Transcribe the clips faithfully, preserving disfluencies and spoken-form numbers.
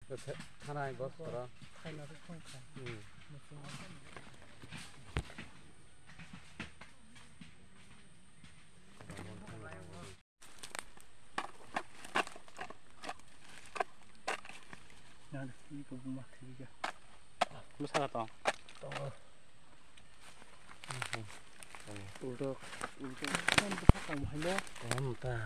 Thanai bos koro. Bwskango tong. Uldok, uldok. Tong ta.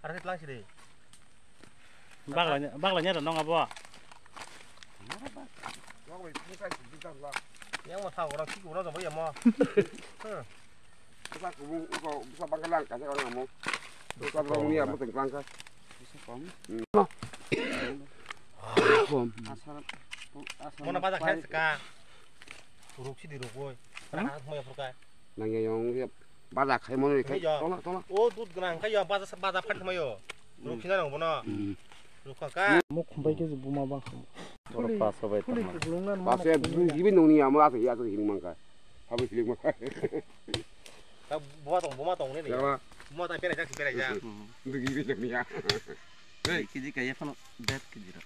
Arang tlang sini. Bagla bagla nya nong abo. Yang mau tahu orang sih orang sama ya mau. Busa kubung, busa bangkalang kasih orang mau. Busa berong ni apa tengklang kah? Busa kom. Kom. Asal asal. Mau napa tak sekarang? Uruk sih di rukoi. Pernah mau ya purkai. Nang ya yang dia badak khai mano khai. Iya. Tolak tolak. Oh, dud ganang khai ya badak badak phat mayo. Ruk sih nang bono. Ruk ka. Muk khumbai ke buma bang. Toro paso bai tama. Paso ya gibi nong ni amo asa ya asa hiling mangka. Habu hiling mangka. Buma tong buma tong ni. Ya. Buma ta pera jak pera jak. Itu gibi jak ni ya. Hei, kiji kaya kono bet kiji ra.